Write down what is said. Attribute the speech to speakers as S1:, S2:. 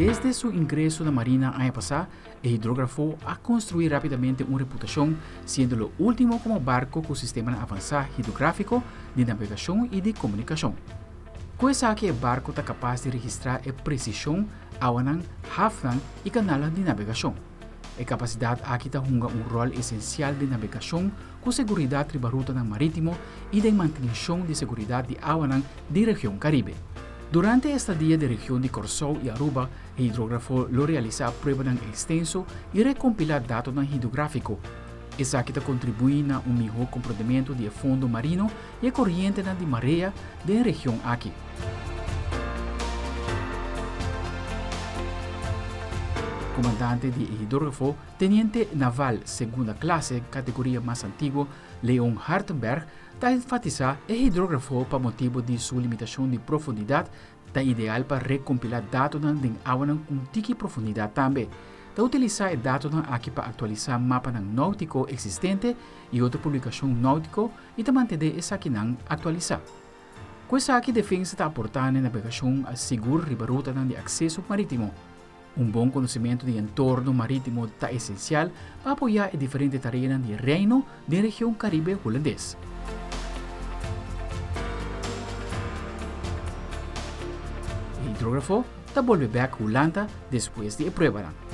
S1: Desde su ingreso na Marina aña pasá, e hidrógrafo a konstruí rápidamente un reputashon siendo lo último komo barko ku sistemanan avansá hidrográfiko di nabegashon i di komunikashon. Ku esaki e barko ta kapas di registrá e presishon awanan, hafnan i kanalnan di nabegashon. E kapasidat aki ta hunga un ròl esensial den nabegashon ku seguridat riba rutanan marítimo i den mantenshon di seguridat di awanan di region Karibe. Durante e estadia den region di Kòrsou i Aruba, e hidrógrafo lo realisá pruebanan ekstenso i rekompilá datonan hidrográfiko. Esaki ta kontribuí na un mihó komprondementu di e fondo marino i e korientenan di marea den e region aki. Komandante di e hidrógrafo, Teniente Naval Segunda Klase, kategoria mas antiguo, Leon Hartenberg, ta enfatisá e hidrógrafo pa motibu di su limitashon di profundidat ta ideal pa rekompilá datonan den awanan ku un tiki profundidat tambe. Ta utilisá e datonan aki pa aktualisá mapanan nóutiko eksistente i otro publikashon nóutiko i ta mantené esakinan aktualisá. Ku esaki Defensa ta aportá na e nabegashon sigur riba rutanan di akseso marítimo. Un bon konosementu di entorno marítimo ta esensial pa apoyá e diferente tareanan di Reino den region Karibe Hulandes. E hidrógrafo ta bolbe bèk Hulanda despues di e pruebanan.